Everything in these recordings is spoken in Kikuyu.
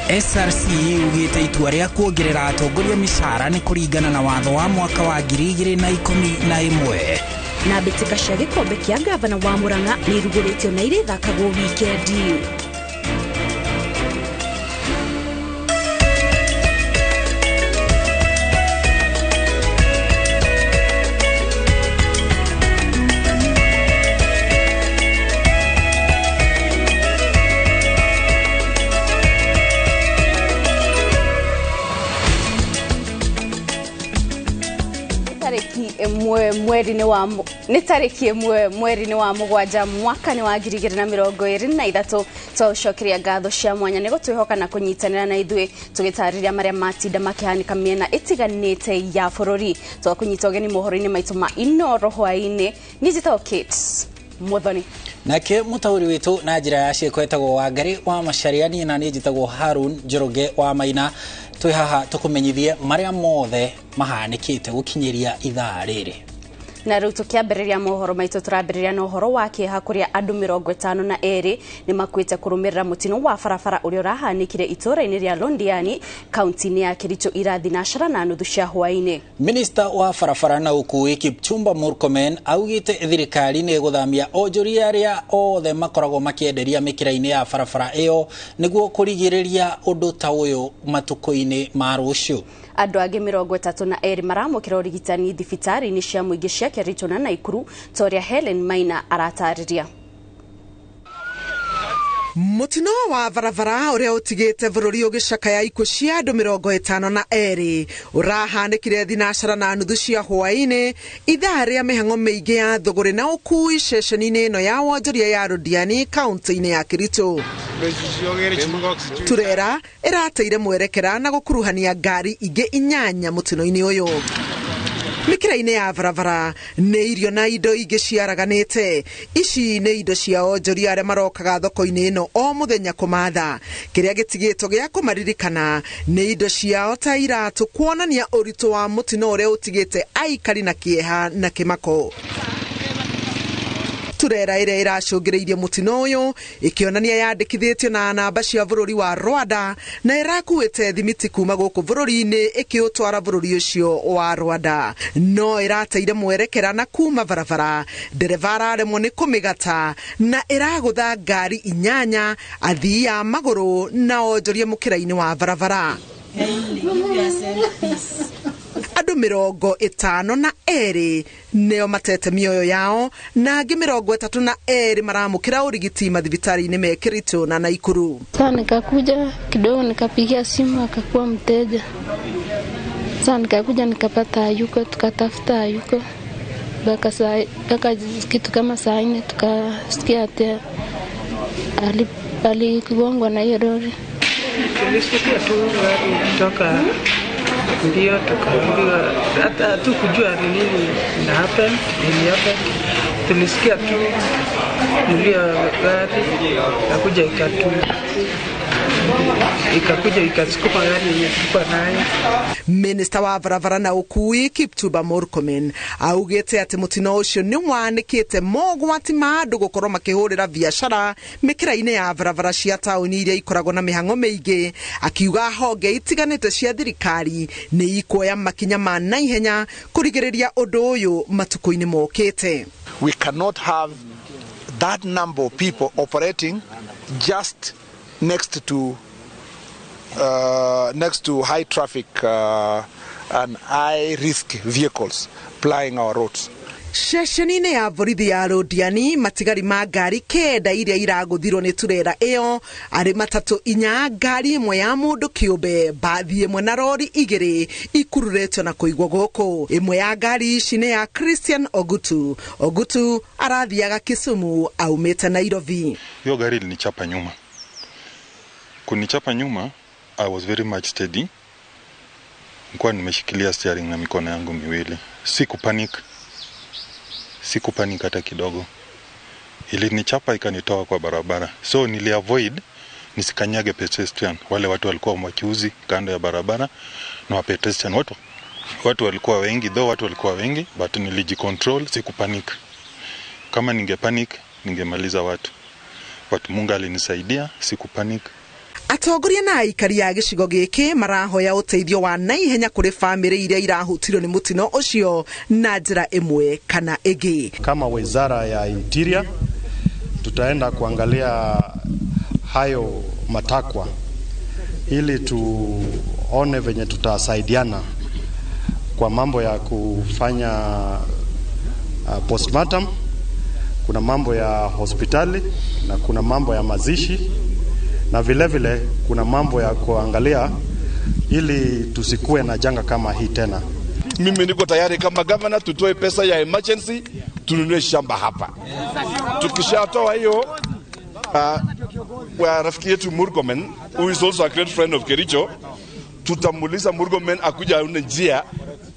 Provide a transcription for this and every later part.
SRC yugĩte itua rĩa kuongerera atongoria mĩcara nĩ kũringana na watho wa mwaka wa 2011. Na mbĩtĩka cia gĩkombe kĩa gavana wa Murang'a nĩ irugũrĩtio na irĩthakagwo wikendi. Nĩ tarĩki ĩmwe mweri-inĩ wa mũgwanja mwaka nĩ wa 2023. Twaũcokeria ngatho cia mwanya nĩ gũtwĩhoka na kũnyitanĩra na ithuĩ tũgĩtarĩria marĩa matinda makĩhanĩka mĩena ĩtiganĩte ya bũrũri. Twakũnyita ũgeni mohoro-inĩ maitũ ma Inoro hwaĩ-inĩ. Niĩ njĩtagwo Kate Muthoni. Nake mũtaũri witũ na njĩra ya ciĩko etagwo Wangari wa Macharia, niĩ na niĩ njĩtagwo Harun Njoroge wa Maina. Twĩ haha tũkũmenyithie marĩa mothe mahanĩkĩte gũkinyĩria ithaa rĩrĩ. Na rĩu tũkĩambĩrĩria mohoro maitũ tũrambĩrĩria na ũhoro wa kĩeha kũrĩa andũ 52 nĩ makuĩte kũrũmĩrĩra mũtino wa barabara ũrĩa ũrahanĩkire itũũra-inĩ rĩa Londiani kaunti-inĩ ya Kericho ira thinashara na nuthu cia hwaĩ-inĩ. Minista wa barabara na ũkuui Kipchumba Murkomen augĩte thirikari nĩ ĩgũthamia onjoria arĩa othe makoragwo makĩenderia mĩkĩra-inĩ ya barabara ĩyo nĩguo kũrigĩrĩria ũndũ ta ũyũ matukũ-inĩ ma rũciũ. Andũ angĩ 32 maramũkĩra ũrigitani thibitarĩ-inĩ cia mũingĩ cia Kericho na Naikuru ta ũrĩa Helen Maina aratarĩria. Mũtino wa barabara ũrĩa ũtigĩte bũrũri ũgĩcakaya ikuũ cia andũ 52 ũrahanĩkire thinashara na nuthu cia hwaĩ-inĩ ithaa rĩa mĩhang'o mĩingĩ ya thũgũrĩ na ũkuui ceceni-inĩ ĩno ya wonjoria ya Londiani kaunti-inĩ ya Kericho. Turera ĩrateire mwerekera na gũkuruhania ngari ingĩ 8 mũtino-inĩ ũyũ. Mĩkĩra-inĩ ya barabara nĩ irio na indo ingĩ ciaraganĩte. Ici nĩ indo cia onjoria arĩa marokaga thoko-inĩ ĩno o mũthenya kũmatha. Kĩrĩa gĩtigĩtwo gĩa kũmaririkana nĩ indo ciao ta iratũ, kuonania ũritũ wa mũtino ũrĩa ũtigĩte aikari na kĩeha na kĩmako. Turera ĩrĩa ĩracũngĩrĩirie mũtino ũyũ ĩkĩonania yandĩkithĩtio na namba cia bũrũri wa Rwanda na ĩrakuĩte thimiti kuma gũkũ bũrũri-inĩ ĩkĩũtwara bũrũri ũcio wa Rwanda. No ĩrateire mwerekera na kuma barabara, ndereba araremwo nĩ kũmĩgata na ĩragũtha ngari 8, athii a magũrũ na onjoria mũkĩra-inĩ wa barabara. Andũ 52 nĩo matete mĩoyo yao na angĩ 32 maramũkĩra ũrigiti mathibitarĩ-inĩ me Kericho na Naikuru. Sasa nikakuja kidogo nikapigia simu akakuwa mteja. Sasa nikakuja nikapata hayuko, tukatafuta hayuko mpaka kitu kama saa 4 tukasikia ati aligongwa na hiyo lori. Tulisikia tu gari kutoka ndio tukaambiwa, hata hatukujua ni nini ina happen, nini happen. Tulisikia tu mlio gari nakuja ikakuja ikasukuma gari yenye tulikuwa nayo. Minista wa barabara na ũkuui Kipchumba Murkomen augĩte atĩ mũtino ũcio nĩ wanĩkĩte mogwati ma andũ gũkorwo makĩhũrĩra biacara mĩkĩra-inĩ ya barabara cia taũni iria ikoragwo na mĩhang'o mĩingĩ, akiuga honge itiganĩte cia thirikari nĩ ikuoya makinya ma naihenya kũrigĩrĩria ũndũ ũyũ matukũ-inĩ mokĩte. We cannot have that number of people operating just next to high traffic and high risk vehicles plying our roads. Ceceni-inĩ ya borithi ya Londiani matigari ma ngari 9 iria iragũthirwo nĩ turera ĩyo arĩ matatũ 4, ngari ĩmwe ya mũndũ kĩũmbe, mbathi ĩmwe na rori 2 ikururĩtio na kũigwo gũkũ. Ĩmwe ya ngari ici nĩ ya Christian Ogutu. Ogutu arathiaga Kisumu aumĩte Nairobi. Hiyo gari ilinichapa nyuma. Kunichapa nyuma, I was very much steady. Nilikuwa nimeshikilia steering na mikono yangu miwili. Sikupanic hata kidogo. Ilinichapa ikanitoa kwa barabara. So niliavoid nisikanyage pedestrian. Wale watu walikuwa wakiuzi kando ya barabara na pedestrian watu walikuwa wengi, though watu walikuwa wengi, but nilijicontrol, sikupanic. Kama ningepanic ningemaliza watu. But Mungu alinisaidia, sikupanic. Atongoria na aikari a gĩcigo gĩkĩ marahoya ũteithio wa naihenya kũrĩ bamĩrĩ iria irahutirio nĩ mũtino ũcio na njĩra ĩmwe kana ĩngĩ. Kama wizara ya Interior tutaenda kuangalia hayo matakwa ili tuone venye tutasaidiana kwa mambo ya kufanya postmortem. Kuna mambo ya hospitali na kuna mambo ya mazishi na vile vile kuna mambo ya kuangalia ili tusikue na janga kama hii tena. Mimi niko tayari kama governor tutoe pesa ya emergency tununue shamba hapa. Tukishatoa hiyo wa rafiki yetu Murkomen, who is also a great friend of Kericho, tutamuuliza Murkomen akuja aone njia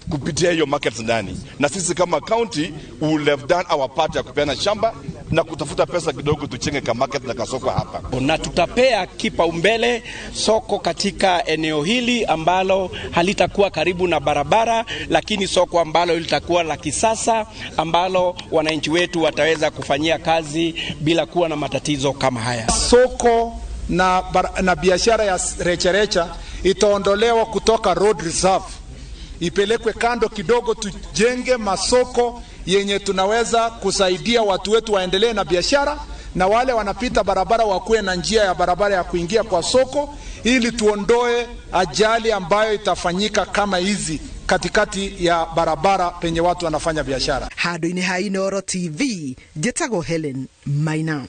kupitia hiyo market ndani, na sisi kama county we will have done our part ya kupeana shamba na kutafuta pesa kidogo tuchenge ka market na kasoko hapa. Na tutapea kipaumbele soko katika eneo hili ambalo halitakuwa karibu na barabara, lakini soko ambalo litakuwa la kisasa ambalo wananchi wetu wataweza kufanyia kazi bila kuwa na matatizo kama haya. Soko na biashara ya recharecha itaondolewa kutoka road reserve, ipelekwe kando kidogo, tujenge masoko yenye tunaweza kusaidia watu wetu waendelee na biashara, na wale wanapita barabara wakuwe na njia ya barabara ya kuingia kwa soko, ili tuondoe ajali ambayo itafanyika kama hizi katikati ya barabara penye watu wanafanya biashara. Handũ-inĩ ha Inooro TV, njĩtagwo Helen Maina.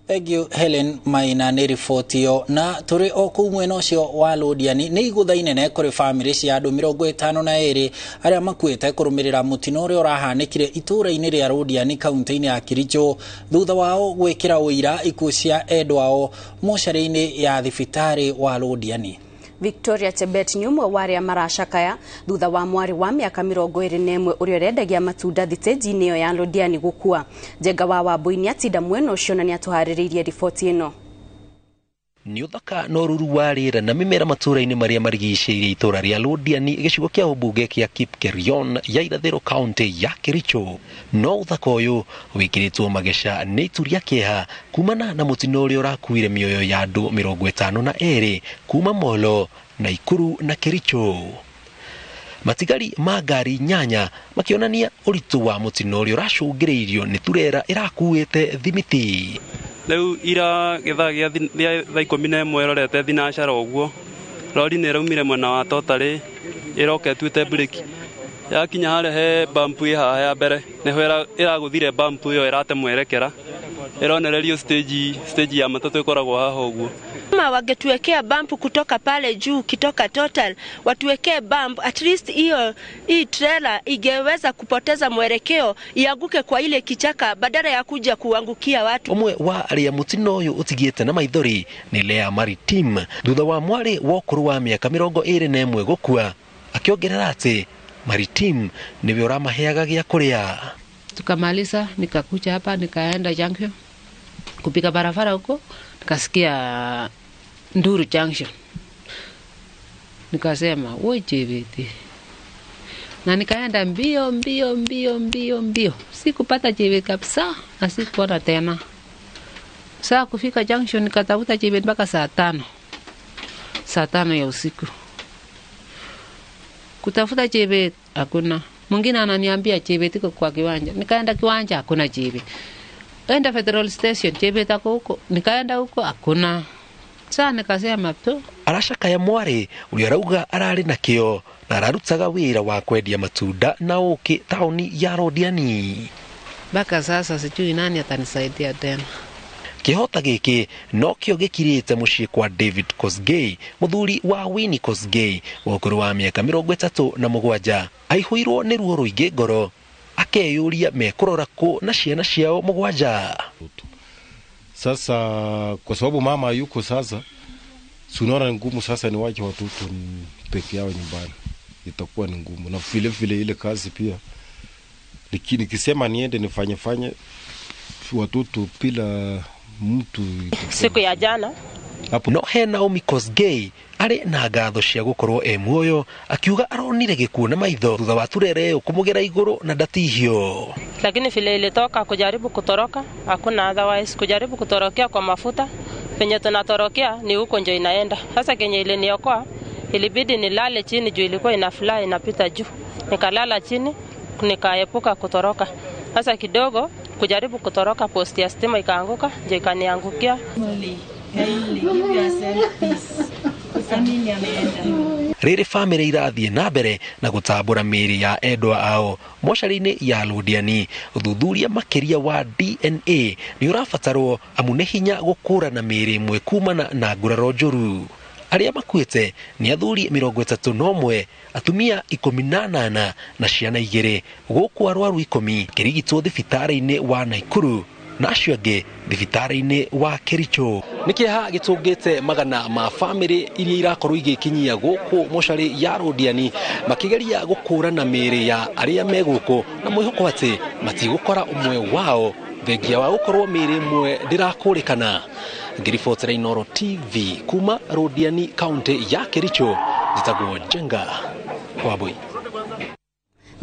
Thank you Helen Maina nĩ riboti ĩyo. Na tũrĩ o kũu mwena ũcio wa Londiani nĩ igũtha inene kũrĩ bamĩrĩ cia andũ 52 arĩa makuĩte kũrũmĩrĩra mũtino ũrĩa ũrahanĩkire itũũra-inĩ rĩa Londiani kaunti-inĩ ya Kericho thutha wao gwĩkĩra ũira ikuũ cia endwa ao mocarĩ-inĩ ya thibitarĩ wa Londiani. Victoria Chebet nĩ ũmwe wa arĩa maracakaya thutha wa mwarĩ wa mĩaka 21 ũrĩa ũrendagia matunda thitĩnji-inĩ ĩyo ya Londiani gũkua. Njenga wa Wambui nĩ atinda mwena ũcio na nĩatũharĩrĩirie riboti ĩno. Nĩ ũthaka na ũruru wa rĩera na mĩmera matũũra-inĩ marĩa marigicĩirie itũũra rĩa Londiani gĩcigo kĩa ũmbunge kĩa Kipkerion ya irathĩro kaunti ya Kericho. No ũthaka ũyũ wĩkĩrĩtwo mageca nĩ itu rĩa kĩeha kumana na mũtino ũrĩa ũrakuire mĩoyo ya andũ 52 kuma Molo, Naikuru na Kericho. Matigari ma ngari 8 makĩonania ũritũ wa mũtino ũrĩa ũracũngĩrĩirio nĩ turera ĩrakuĩte thimiti. Rĩu ira gĩthaa gĩa thaa 11 ĩrorete thinacara ũguo, rori nĩ ĩraumire mwena wa Totarĩ ĩroka ĩtuĩte breki, yakinya harĩa he bampu ĩ haha ya mbere nĩho ĩragũthire bampu ĩyo ĩrate mwerekera ĩronererio stage ya matatũ ĩkoragwo haha ũguo. Kama wangetuwekea bump kutoka pale juu kitoka Total, watuwekee bump at least hiyo hii trailer ingeweza kupoteza mwelekeo ianguke kwa ile kichaka badala ya kuja kuangukia watu. Ũmwe wa arĩa mũtino ũyũ ũtigĩte na maithori nĩ Lea Maritim thutha wa mwarĩ wa ũkũrũ wa mĩaka 21 gũkua, akĩongerera atĩ Maritim nĩwe ũramaheaga gĩa kũrĩa. Tukamaliza nikakuja hapa nikaenda junction kupika barabara huko, nikasikia Nduru junction, nikasema woi Chebet, na nikaenda mbio mbio mbio mbio mbio, sikupata Chebet kabisa na sikuona tena. Saa kufika junction nikatafuta Chebet mpaka saa 5 ya usiku, kutafuta Chebet hakuna. Mwingine ananiambia Chebet iko kwa kiwanja, nikaenda kiwanja hakuna Chebet. Enda Federal Station Chebet ako huko, nikaenda huko hakuna. Sasa nikasema tu aracakaya mwarĩ ũrĩa arauga ararĩ na kĩo na ararutaga wĩra wa kwendia matunda na ũkĩ taũni ya Londiani. Mpaka sasa sijui nani atanisaidia tena. Kĩhota gĩkĩ nokĩo gĩkirĩte mũciĩ kwa David Kosgei, mũthuri wa Winnie Kosgei wa ũkũrũ wa mĩaka 37. Aihũirwo nĩ ruo rũingĩ ngoro akeyũria mekũrora kũ na ciana ciao 7. Sasa kwa sababu mama yuko sasa, unaona ni ngumu sasa niwache watoto peke yao nyumbani, itakuwa ni ngumu. Na vile vile ile kazi pia nikisema niende nifanye fanye watoto bila mtu. Siku ya jana hapo no he Naomi Kosgei arĩ na ngatho cia gũkorwo e muoyo, akiuga aronire gĩkuũ na maitho thutha wa turere ĩyo kũmũgera igũrũ na ndatihio. Lakini vile ilitoka kujaribu kutoroka hakuna otherwise, kujaribu kutorokea kwa mafuta Penye tunatorokea ni huko ndio inaenda. Sasa kenye iliniokoa ilibidi nilale chini juu ilikuwa ina fly inapita juu. Nikalala chini nikaepuka kutoroka. Sasa kidogo kujaribu kutoroka, posti ya stima ikaanguka, ndio ikaniangukia. Rĩrĩ bamĩrĩ irathiĩ na mbere na gũtambũra mĩĩrĩ ya endwa ao mocarĩ-inĩ ya Londiani. Ũthuthuria makĩria wa DNA nĩ ũrabatarwo amu nĩ hinya gũkũrana mĩĩrĩ ĩmwe kumana na nguraro njũru. Arĩa makuĩte nĩ athuri 31, atumia 18 na ciana 2, gũkũ arwaru 10 kĩrigitwo thibitarĩ-inĩ wa Naikuru na acio angĩ thibitarĩ-inĩ wa Kericho. Nĩ kĩeha gĩtũngĩte magana ma bamĩrĩ iria irakorwo igĩkinyia gũkũ mocarĩ ya Londiani makĩgeria gũkũrana mĩĩrĩ ya arĩa me gũkũ na mwĩhoko atĩ matigũkora ũmwe wao thengia wa gũkorwo mĩĩrĩ ĩmwe ndĩrakũrĩkana. Ngĩribotera Inooro TV kuma Londiani kaunti ya Kericho, njĩtagwo Njenga Wambui.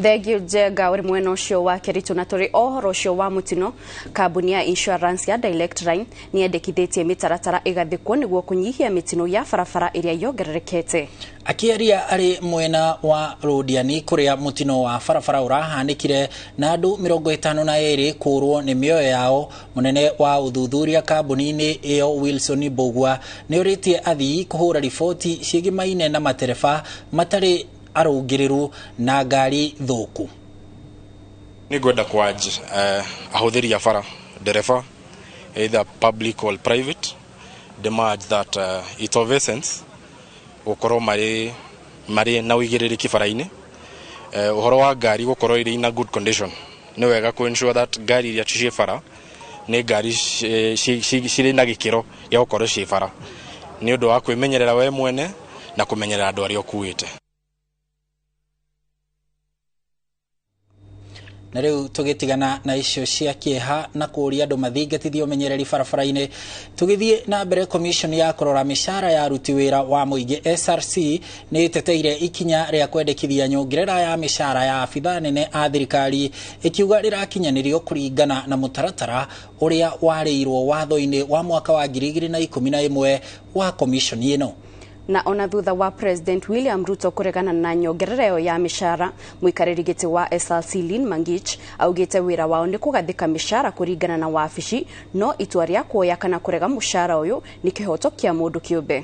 Thengiũ Njenga ũrĩ mwena ũcio wa Kericho. Na tũrĩ o ũhoro ũcio wa mũtino, kambuni ya insurance ya Direct Line nĩ yendekithĩtie mĩtaratara ĩgathĩkwo nĩguo kũnyihia mĩtino ya barabara ĩrĩa yongererekete. Akĩaria arĩ mwena wa Londiani kũrĩa mũtino wa barabara ũrahanĩkire na andũ 52 kũũrwo nĩ mĩoyo yao, mũnene wa ũthuthuria kambuni-inĩ ĩyo Wilson Mbugua nĩ ũrĩtie athii kũhũra riboti ciĩgimaine na matereba matarĩ arũngĩrĩru na ngari thũku. Nĩ ngwenda kwanj ahũthĩri a bara, ndereba either public or private, demand that it's of essence gũkorwo marĩ na ũigĩrĩrĩki bara-inĩ. Ũhoro wa ngari gũkorwo ĩrĩ in a good condition, nĩ wega kũ ensure that ngari iria ciĩ bara nĩ ngari cirĩ na gĩkĩro gĩa gũkorwo ciĩ bara, nĩ ũndũ wa kwĩmenyerera we mwene na kũmenyerera andũ arĩa ũkuĩte. Na rĩu tũgĩtigana na icio cia kĩeha na kũũria andũ mathingatithie ũmenyereri barabara-inĩ, tũgĩthiĩ na mbere. Commission ya kũrora mĩcara ya aruti wĩra wa mũingĩ SRC nĩ ĩteteire ikinya rĩa kwendekithia nyongerera ya mĩcara ya abithaa nene a thirikari, ĩkiuga rĩrakinyanĩrio kũringana na mũtaratara ũrĩa warĩirwo watho-inĩ wa mwaka wa 2011 wa commission ĩno. Na ona thutha wa President William Ruto kũregana na nyongerera ĩyo ya mĩcara, mũikarĩri gĩtĩ wa SRC Lynn Mangich augĩte wĩra wao nĩ kũgathĩka mĩcara kũringana na wabici, no itua rĩa kuoya kana kũrega mũcara ũyũ nĩ kĩhoto kĩa mũndũ kĩũmbe.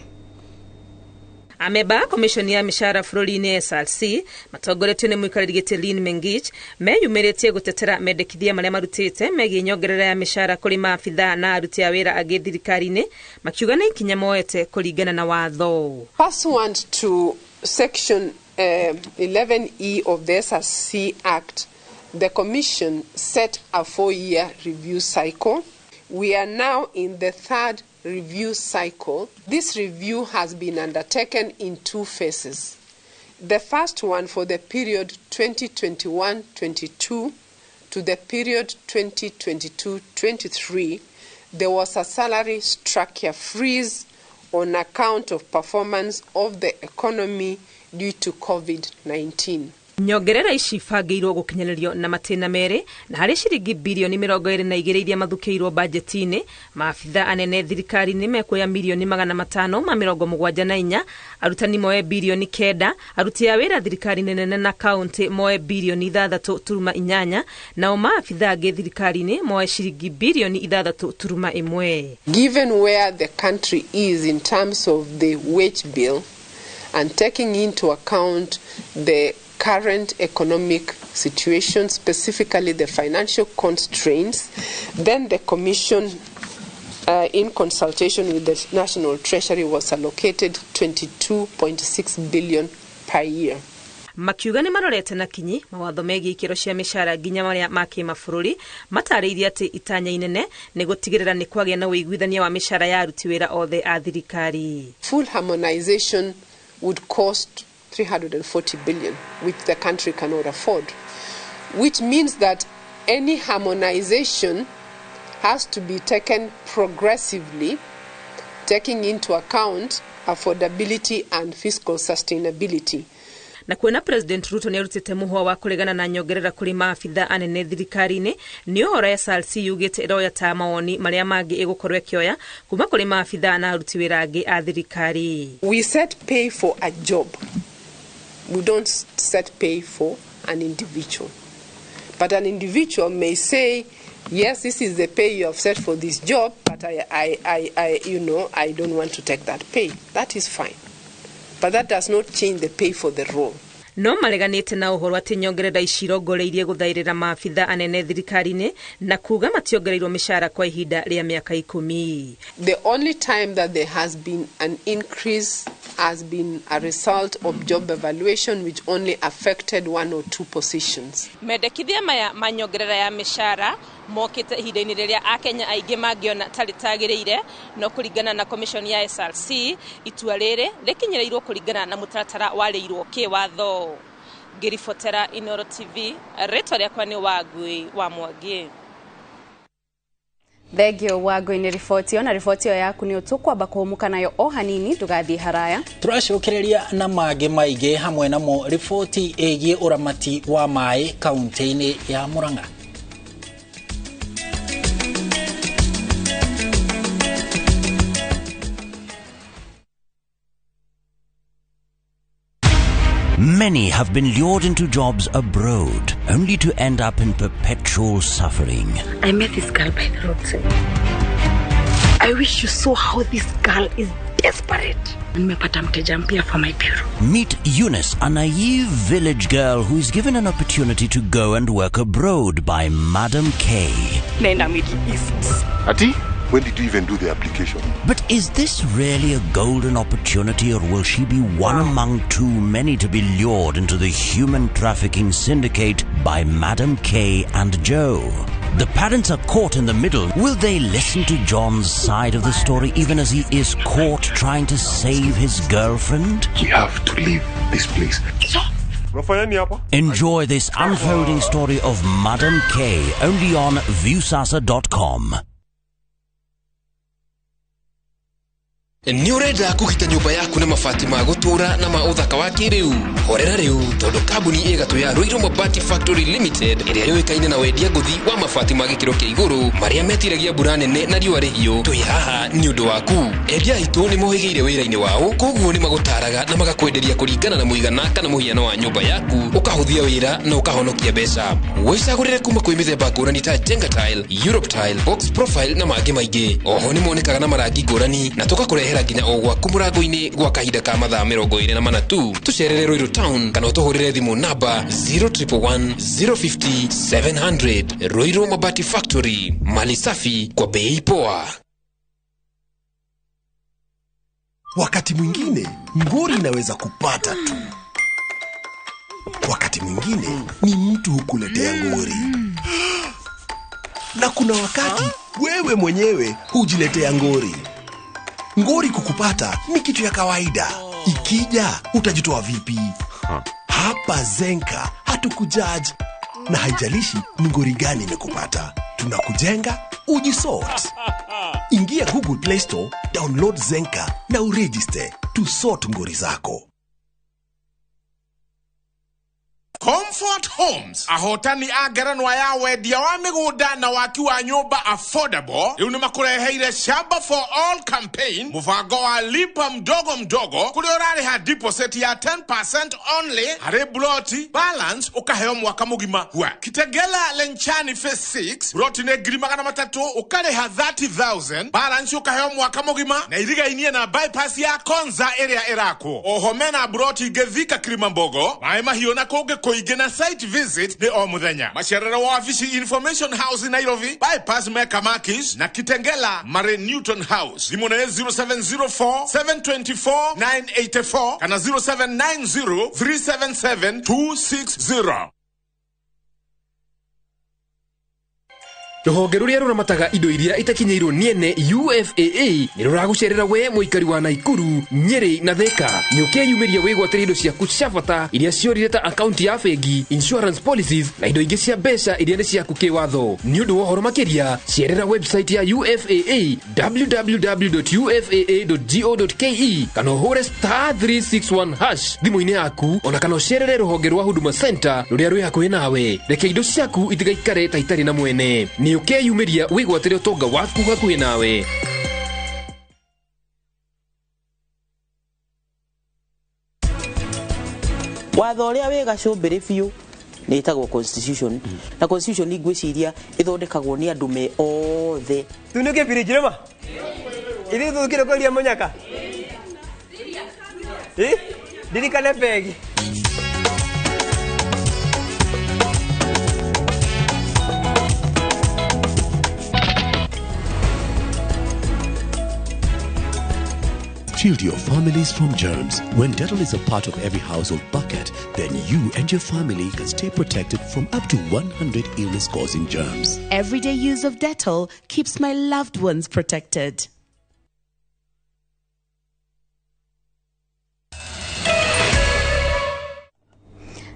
Ameba komishoni ya mĩcara bũrũri-inĩ SRC matongoretio nĩ mũikarĩri gĩtĩ Lynn Mengich meyumĩrĩtie gũtetera mendekithia marĩa marutĩte megiĩ nyongerera ya mĩcara kũrĩ maabithaa na aruti a wĩra angĩ thirikari-inĩ, makiuga nĩ ikinya moete kũringana na watho. Pursuant to section 11E of the SRC Act, the commission set a 4-year review cycle. We are now in the third review cycle. This review has been undertaken in 2 phases. The first one for the period 2021-22 to the period 2022-23, there was a salary structure freeze on account of performance of the economy due to COVID-19. Nyongerera ici ibangĩirwo gũkinyanĩrio na matĩna merĩ, na harĩ ciringi birioni 22 iria mathukĩirwo bajeti-inĩ, maabithaa anene thirikari-inĩ mekuoya mirioni 574, arutani moe birioni 9, aruti a wĩra thirikari-inĩ nene na kaunti moe birioni 6.8, nao maabithaa angĩ thirikari-inĩ moe ciringi birioni 6.1. Given where the country is in terms of the wage bill and taking into account the current economic situation, specifically the financial constraints, then the Commission, in consultation with the National Treasury, was allocated 22.6 billion per year. Makiuga nĩ marorete na kinyi mawatho megiĩ ikĩro cia mĩcara nginya marĩa ma kĩmabũrũri, matarĩirie atĩ itanya inene nĩ gũtigĩrĩra nĩ kwagĩa na ũiguithania wa mĩcara ya aruti wĩra othe a thirikari. Full harmonization would cost 340 billion, which the country cannot afford, which means that any harmonization has to be taken progressively, taking into account affordability and fiscal sustainability. Na kuona President Ruto nĩarutĩte mũhwa wa kũregana na nyongerera kũrĩ maabitha anene thirikari-inĩ, nĩ ũhoro SRC yugĩte ĩroya ta mawoni marĩa mangĩ ĩgũkorwo ĩkĩoya kuma kũrĩ maabitha na aruti wĩra angĩ a thirikari. We set pay for a job. We don't set pay for an individual. But an individual may say, yes, this is the pay you have set for this job, but I don't want to take that pay. That is fine. But that does not change the pay for the role. No mareganĩte na ũhoro atĩ nyongerera ici irongoreirie gũthaĩrĩra maabitha anene thirikari-inĩ na kuga mationgereirwo mĩcara kwa ihinda rĩa mĩaka 10. The only time that there has been an increase has been a result of job evaluation, which only affected 1 or 2 positions. Mendekithia maya ma nyongerera ya mĩcara mokĩte ihinda-inĩ rĩrĩa Akenya aingĩ mangĩona ta rĩtagĩrĩire, no kũringana na commission ya SRC itua rĩrĩ rĩkinyĩrĩirwo kũringana na mũtaratara warĩirwo kĩwatho. Ngĩribotera Inooro TV, rĩtwa rĩakwa nĩ Wangui wa Mwangi. Thengio Wangui nĩ riboti ĩyo, na riboti ĩyo yaku nĩ tũkwamba kũhũmũka nayo o hanini, ndũgathiĩ haraya. Tũracokereria na mangĩ maingĩ hamwe namo riboti ĩgiĩ ũramati wa maĩ kaunti-inĩ ya Murang'a. Many have been lured into jobs abroad, only to end up in perpetual suffering. I met this girl by the roadside. I wish you saw how this girl is desperate. Nimepata mteja mpya for my bureau. Meet Eunice, a naive village girl who is given an opportunity to go and work abroad by Madam K. Naenda Middle East. Ati? When did you even do the application? But is this really a golden opportunity, or will she be one among too many to be lured into the human trafficking syndicate by Madam K and Joe? The parents are caught in the middle. Will they listen to John's side of the story even as he is caught trying to save his girlfriend? We have to leave this place. Enjoy this unfolding story of Madam K only on Viusasa.com. Nĩ ũrenda kũgita nyũmba yaku na mabati ma gũtũũra na ma ũthaka wa kĩrĩu? Horera rĩu tondũ kambuni ĩgatũ ya Ruiru Mabati Factory Limited ĩrĩa yũĩkaine na wendia ngũthi wa mabati ma gĩkĩro kĩa igũrũ marĩa metiragia mbura nene na riũa rĩhiũ, twĩ haha nĩ ũndũ waku. Endia aitũ nĩ mohĩgĩire wĩra-inĩ wao, koguo nĩ magũtaraga na magakwenderia kũringana na mũigana kana mũhiano wa nyũmba yaku, ũkahũthia wĩra na ũkahonokia mbeca. Wĩcagũrĩre kuma kwĩ mĩthemba ngũrani ta Jenga Tile, Europe Tile, Box Profile na mangĩ maingĩ. Oho nĩ monekaga na marangi ngũrani na tũgakũrehera nginya o gwaku mũrango-inĩ gwa kahinda ka mathaa 24 tu. Tũcerere Ruiru Town kana ũtũhũrĩre thimũ namba 0111 050 700. Ruiru Mabati Factory, mali safi kwa bei poa. Wakati mwingine ngori inaweza kupata tu, wakati mwingine ni mtu hukuletea ngori, na kuna wakati wewe mwenyewe hujiletea ngori. Ngori kukupata ni kitu ya kawaida. Ikija utajitoa vipi? Hapa Zenka hatukujudge, na haijalishi ni ngori gani imekupata, tunakujenga ujisort. Ingia Google Play Store, download Zenka na uregister to sort ngori zako. Comfort Homes ahotani a ngerenwa ya wendia wa mĩgũnda na waki wa nyũmba affordable rĩu nĩmakũreheire Shamba for All campaign, mũbango wa lipa mdogo mdogo kũrĩa ũrarĩha deposit ya 10% only harĩ ploti, balance ũkaheo mwaka mũgima. Hua Kitegela Lenchani phase 6 ploti nĩ 300,000 ũkarĩha 30,000 balance ũkaheo mwaka mũgima na irigainie na bypass ya Konza ĩrĩa ĩrakwo. Oho mena ploti ingĩ Thika Kilimambogo, Maĩ Mahiũ na kũngĩ kũingĩ na site visit nĩ o mũthenya. Macerero wa wabici Information House Nairobi, bypass Mecca Makis na Kitengela Mare Newton House. Thimũ nĩ 0704 724 984 kana 0790 377 260. Rũhonge rũrĩa rũramataga indo iria itakinyĩirwo nĩ ene UFAA nĩ rũragũcerera we mũikari wa Naikuru, Nyeri na Thika. Nĩ ũkeyumĩria wĩgwatĩre indo ciaku cia bata iria ciorire ta akaunti ya bengi, insurance policies na indo ingĩ cia mbeca iria nĩ ciaku kĩwatho. Nĩ ũndũ wa ũhoro makĩria, cerera website ya UFAA www.ufaa.go.ke kana ũhũre *361# thimũ-inĩ yaku, ona kana ũcerere rũhonge rwa Huduma Center rũrĩa rwĩ hakuhĩ nawe. Reke indo ciaku itigaikare ta itarĩ na mwene. Nĩ ũkeyumĩria wĩgwatĩre ũtonga waku hakuhĩ nawe. Watho ũrĩa wĩ gacũmbĩrĩ biũ nĩ ĩtagwo constitution, na constitution ngwĩciria ĩthondekagwo nĩ andũ me othe. Tunuke biriji rĩma ithuĩ tũthukire kwendia mũnyaka ndirikane begi. Shield your families from germs. When Dettol is a part of every household bucket, then you and your family can stay protected from up to 100 illness-causing germs. Everyday use of Dettol keeps my loved ones protected.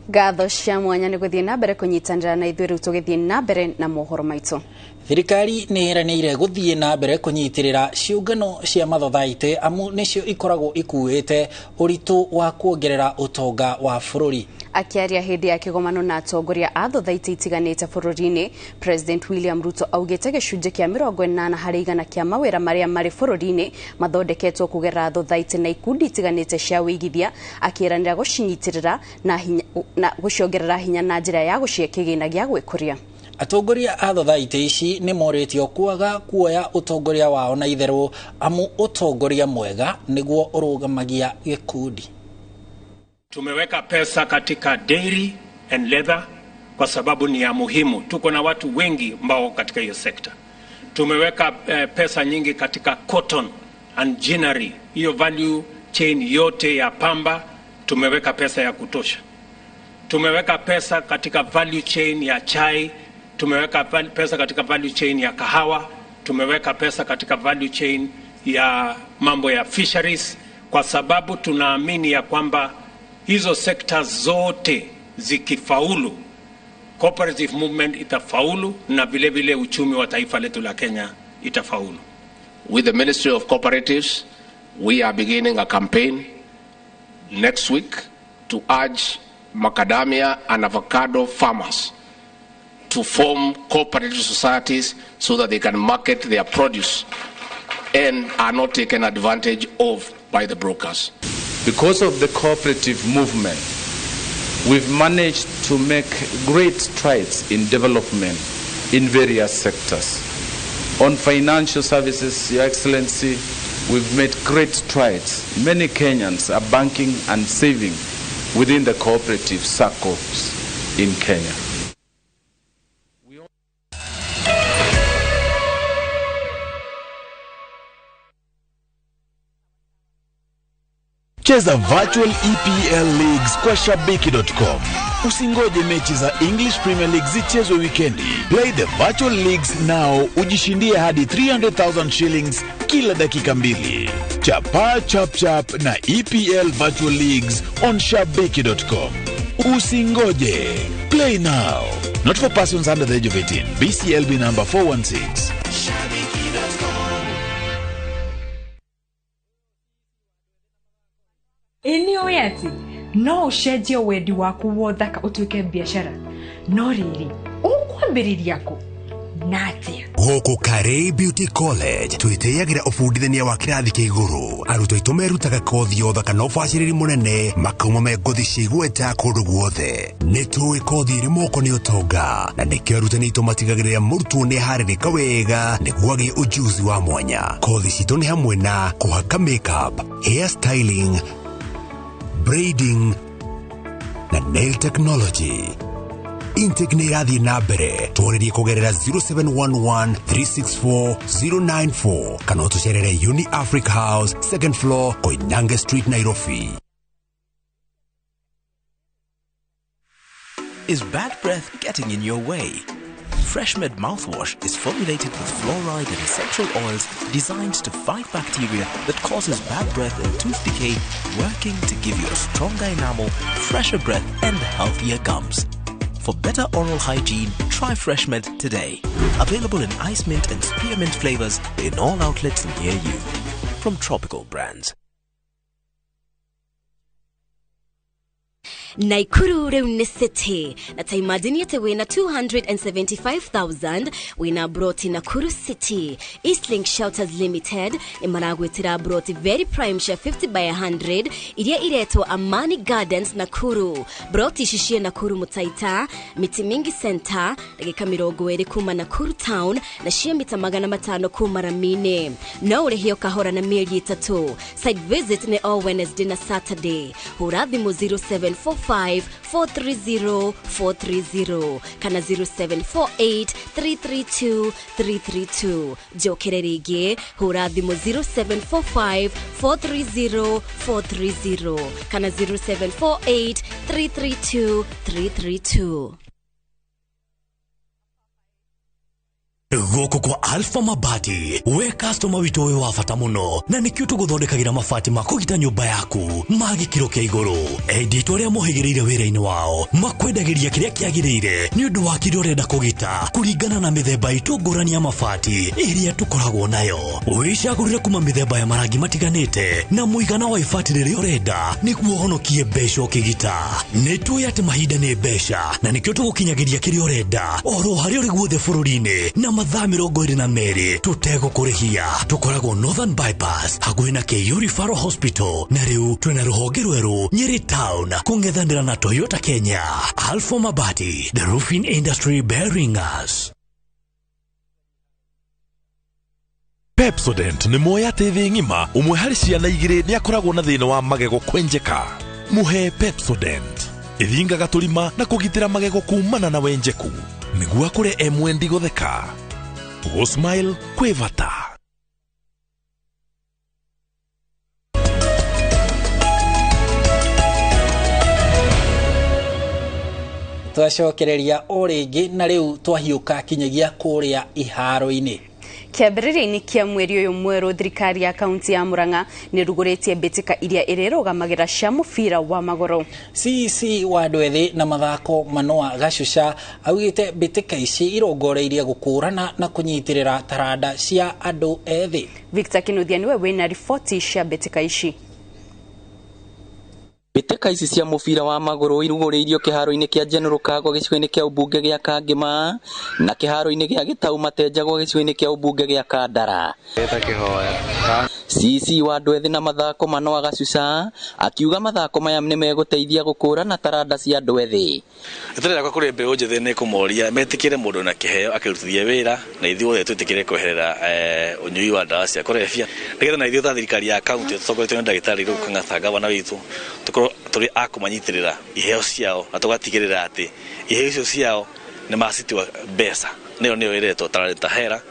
Ngatho cia mwanya nĩ gũthiĩ na mbere kũnyitanĩra na ithuĩ rĩu tũgĩthiĩ na mbere na mohoro maitũ. Thirikari nĩ ĩranĩire gũthiĩ na mbere kũnyitĩrĩra ciũngano cia mathothaitĩ amu nĩcio ikoragwo ikuĩte ũritũ wa kuongerera ũtonga wa bũrũri. Akĩaria hĩndĩ ya kĩgomano na atongoria a thothaitĩ itiganĩte bũrũri-inĩ, President William Ruto augĩte gĩcunjĩ kĩa 80 harĩ igana kĩa mawĩra marĩa marĩ bũrũri-inĩ mathondeketwo kũgerera thothaitĩ na ikundi itiganĩte cia wĩigithia, akĩĩranĩra gũcinyitĩrĩra na gũciongerera hinya na njĩra ya gũcihe kĩgĩna gĩa gwĩkũria. Atongoria a thothaitĩ ici nĩ morĩtio kwaga kuoya ũtongoria wao na itherũ amu ũtongoria mwega nĩguo ũrũgamagia gĩkundi. Tumeweka pesa katika dairy and leather kwa sababu ni ya muhimu. Tuko na watu wengi ambao katika hiyo sekta. Tumeweka pesa nyingi katika cotton and ginnery, hiyo value chain yote ya pamba tumeweka pesa ya kutosha. Tumeweka pesa katika value chain ya chai, tumeweka pesa katika value chain ya kahawa, tumeweka pesa katika value chain ya mambo ya fisheries, kwa sababu tunaamini ya kwamba hizo sekta zote zikifaulu, cooperative movement itafaulu na vile vile uchumi wa taifa letu la Kenya itafaulu. With the Ministry of Cooperatives, we are beginning a campaign next week to urge macadamia and avocado farmers to form cooperative societies so that they can market their produce and are not taken advantage of by the brokers. Because of the cooperative movement, we've managed to make great strides in development in various sectors. On financial services, Your Excellency, we've made great strides. Many Kenyans are banking and saving within the cooperative circles in Kenya. Cheza virtual EPL leagues kwa shabiki.com. Usingoje mechi za English Premier League zichezwe wikendi. Play the virtual leagues now, ujishindie hadi 300,000 shillings kila dakika mbili. Chapa chap chap na EPL virtual leagues on shabiki.com. Usingoje. Play now. Not for persons under the age of 18. BCLB number 416. Ĩnĩ ũĩ atĩ no ũcenjie wendi waku wa ũthaka ũtuĩke biacara, no rĩrĩ ũkwambĩrĩria kũ na atĩa? Gũkũ Karei Beauty College twĩtĩyagĩra ũbundithania wa kĩrathi kĩa igũrũ. Arutwo aitũ merutaga kothi ya ũthaka na ũbacĩrĩri mũnene, makauma me ngothi cia igweta kũndũ guothe. Nĩ tũĩ kothi ĩrĩ moko nĩ ũtonga, na nĩkĩo arutani aitũ matigagĩrĩra mũrutwo nĩ aharĩrĩka wega nĩguo agĩe ũjuzi wa mwanya. Kothi citũ nĩ hamwe na kũhaka makeup, hair styling, braiding na nail technology. Intake nĩ ĩrathiĩ na mbere. Twarĩrie kũgerera 0711 364 094 kana ũtũcerere Uni Africa House, second floor, Koinange Street, Nairobi. Is bad breath getting in your way? FreshMed mouthwash is formulated with fluoride and essential oils designed to fight bacteria that causes bad breath and tooth decay, working to give you a stronger enamel, fresher breath, and healthier gums. For better oral hygiene, try FreshMed today. Available in ice mint and spearmint flavors in all outlets near you. From Tropical Brands. Naikuru rĩu nĩ city na ta imagine atĩ wĩna 275,000 wĩna broti Nakuru City. Eastlink Shelters Limited nĩ maragwĩtĩra broti very prime cia 50 by 100 iria iretwo Amani Gardens Nakuru. Broti ici ciĩ Nakuru Mutaita, Miti Mingi Center, ndagĩka 20 kuma Nakuru Town na cia mita 500 kuma Ramine. No ũrĩhio kahora na mĩeri 3. Site visit nĩ all Wednesday na Saturday. Hũra thimũ 0745 430 430 kana 0748 332 332. Njokere rĩngĩ, hũra thimũ 0745 430 430 kana 0748 332 332. Gũkũ kwa Alpha Mabati, we customer witũ wĩ wa bata mũno, na nĩkĩo tũgũthondekagĩra mabati ma kũgita nyũmba yaku ma gĩkĩro kĩa igũrũ. Endia aitũ arĩa mohĩgĩrĩire wĩra-inĩ wao makwendagĩria kĩrĩa kĩagĩrĩire nĩ ũndũ wa kĩrĩa ũrenda kũgita kũringana na mĩthemba itũ ngũrani ya mabati ĩrĩa tũkoragwo nayo. Wĩcagũrĩre kuma mĩthemba ya marangi matiganĩte na mũigana wa ibati rĩrĩa ũrenda nĩguo ũhonokie mbeca ũkĩgita. Nĩ tũĩ atĩ mahinda nĩ mbeca na nĩkĩo tũgũkinyagĩria kĩrĩa ũrenda oro harĩa ũrĩ guothe bũrũri-inĩ na mathaa 22 tũtegũkũrĩhia. Tũkoragwo Northern Bypass hakuhĩ na KU Referral Hospital, na rĩu twĩna rũhonge rwerũ Nyeri Town kũng'ethanĩra na Toyota Kenya. Alpha Mabati, the roofing industry bearing us. Pepsodent nĩ moya atĩ thĩ ng'ima ũmwe harĩ ciana igĩrĩ nĩ akoragwo na thĩna wa magego kwenjeka. Mũhe Pepsodent ĩthingaga tũrima na kũgitĩra magego kumana na wenjeku nĩguo akũre e mwendi gũtheka. Gũ-smile kwĩ bata. Twacokereria o rĩngĩ na rĩu twahiũka kinyagia kũrĩa iharo-inĩ. Kĩambĩrĩria-inĩ kĩa mweri ũyũ mwerũ, thirikari ya kaunti ya Murang'a nĩrugũrĩtie mbĩtĩka iria ĩrĩrũgamagĩra cia mũbira wa magũrũ. CEC wa andũ ethĩ na mathako Manoa Gacuca augĩte mbĩtĩka ici irongoreirie gũkũrana na kũnyitĩrĩra taranda cia andũ ethĩ. Victor Kinuthia nĩwe wĩna riboti cia mbĩtĩka ici. Mbĩtĩka ici cia mũbira wa magũrũ irugũrĩirio kĩharo-inĩ kĩa General Kago gĩcigo-inĩ kĩa ũmbunge gĩa Kangĩma na kĩharo-inĩ gĩa Gĩtau Matenjagwo gĩcigo-inĩ kĩa ũmbunge gĩa Kandara. CC wa andũ ethĩ na mathako Manoa Gacuca akiuga mathako maya nĩ megũteithia gũkũrana taranda cia andũ ethĩ. Rĩtwa rĩakwa kũrĩ mbeũ njĩthĩ nĩ kũmoria metĩkĩre mũndũ na kĩheo akĩrutithie wĩra na ithuothe twĩtĩkĩre kweherera ũnyui wa ndawa cia kũrebia nĩgetha na ithuĩ ta thirikari ya kaunti tũtongoretio nĩ ndagĩtarĩ Rĩu Kang'atha gavana witũ tũkorwo tũrĩ a kũmanyitĩrĩra iheo ciao na tũgatigĩrĩra atĩ iheo icio ciao nĩ macitua mbeca, nĩyo nĩyo ĩretwo talanta hera.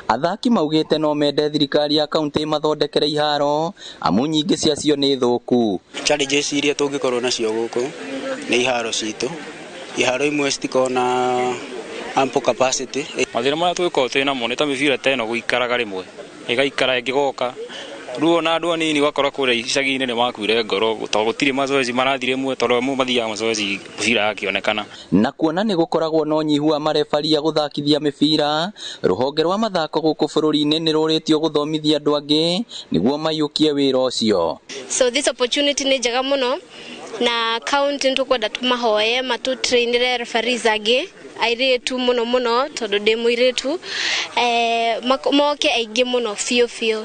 Athaki maugĩte no mende thirikari ya kaunti ĩmathondekere iharo amu nyingĩ ciacio nĩ thũku. Challenges iria tũngĩkorwo nacio gũkũ nĩ iharo citũ, iharo imwe citikoragwo na ample capacity. Mathĩna marĩa tũgĩkorwo twĩ namo nĩ ta mĩbira ta ĩno gũikaraga rĩmwe ĩgaikara ĩngĩgoka, rĩu ona andũ anini ũgakora kũrĩa icagi-inĩ nĩ makuire ngoro tondũ gũtirĩ mazoezi marathiĩ rĩmwe tondũ amwe mathiaga mazoezi mũbira yakĩonekana. Na kuona nĩ gũkoragwo na ũnyihu wa marebari a gũthakithia mĩbira, rũhonge rwa mathako gũkũ bũrũri-inĩ nĩ rũrĩtio gũthomithia andũ angĩ nĩguo maiyũkie wĩra ũcio. So this opportunity nĩ njega mũno na county nĩtũkwenda tũmahoye matũtrainĩre referees angĩ airĩtu mũno mũno tondũ ndĩ mũirĩtu, moke aingĩ mũno biũ biũ.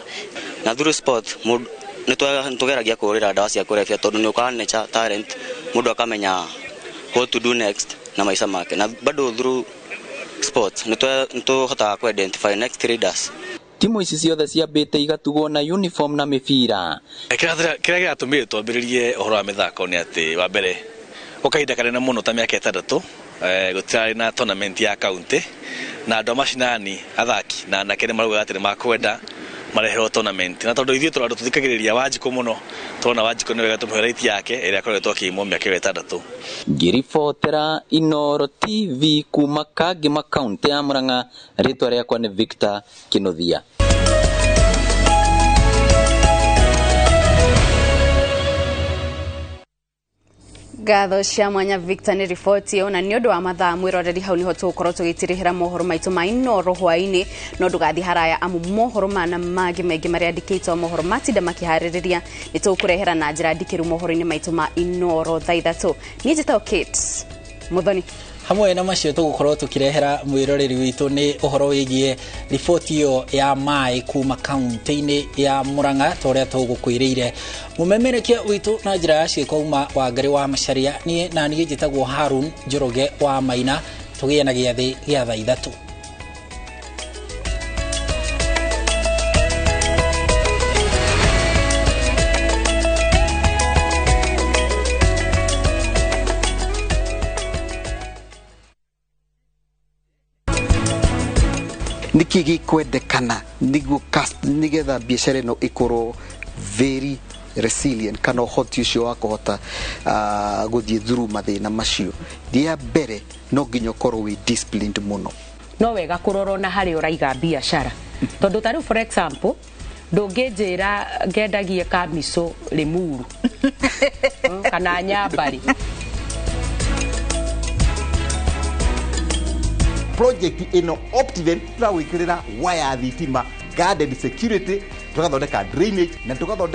Na through sport nĩ tũgeragia kũhũrĩra ndawa cia kũrebia tondũ nĩ ũkaga nature talent, mũndũ akamenya what to do next na maica make, na bado through sport nĩ tũhotaga kũ identify next leaders. Timu ici ciothe ciambĩte igatugwo na uniform na mĩbira. Kĩrĩa kĩratũmire twambĩrĩrie ũhoro wa mĩthako nĩ atĩ wa mbere gwa kahinda kanene mũno ta mĩaka 6 gũtirarĩ na tournament ya kaunti na andũ a macinani athaki na anake nĩ maraugaga atĩ nĩ makwenda Mareherwo tournament na tondũ ithuĩ tũrĩ andũ tũthikagĩrĩria Wanjikũ mũno, tũrona Wanjikũ nĩ wega tũmũhe right yake ĩrĩa akoretwo akĩimwo mĩaka ĩyo 6. Ngĩribotera Inooro TV kuma Kangema kaunti ya Murang'a, rĩtwa rĩakwa nĩ Victor Kinuthia. Ngatho cia mwanya Victor nĩ riboti ĩyo, na nĩ ũndũ wa mathaa mwĩroreri hau nĩho tũgũkorwo tũgĩtirĩhĩra mohoro maitũ ma Inooro hwaĩ-inĩ. No ndũgathiĩ haraya amu mohoro mana mangĩ maingĩ marĩa andĩkĩtwo mohoro matinda makĩharĩrĩria nĩ tũgũkũrehera na njĩra ndikĩru mohoro-inĩ maitũ ma Inooro thaa 3. Niĩ njĩtagwo Kate Muthoni. Hamwe na macio tũgũkorwo tũkĩrehera mwĩroreri witũ nĩ ũhoro wĩgiĩ riboti ĩyo ya maĩ kuma kaunti-inĩ ya Murang'a ta ũrĩa tũgũkwĩrĩire. Mũmemerekia witũ na njĩra ya ciĩko uma Wangari wa Macharia, niĩ na niĩ njĩtagwo Harun Njoroge wa Maina. Tũgĩe na gĩathĩ gĩa thaa 3. Niki gikwendekana niguo nigetha biacara ĩno ĩkorwo very resilient kana ũhoti ũcio wa kũhota gũthiĩ through mathĩna macio, rĩa mbere no nginya ũkorwo wĩ disciplined mũno. No wega kũrora ona harĩa ũraiga biacara, tondũ ta rĩu for example ndũngĩnjĩra ngendagie kamico Limuru kana Nyambarĩ. Project ino Optiven turagwikirira waya thitima, guarded security, tugathondeka drainage na tugathondeka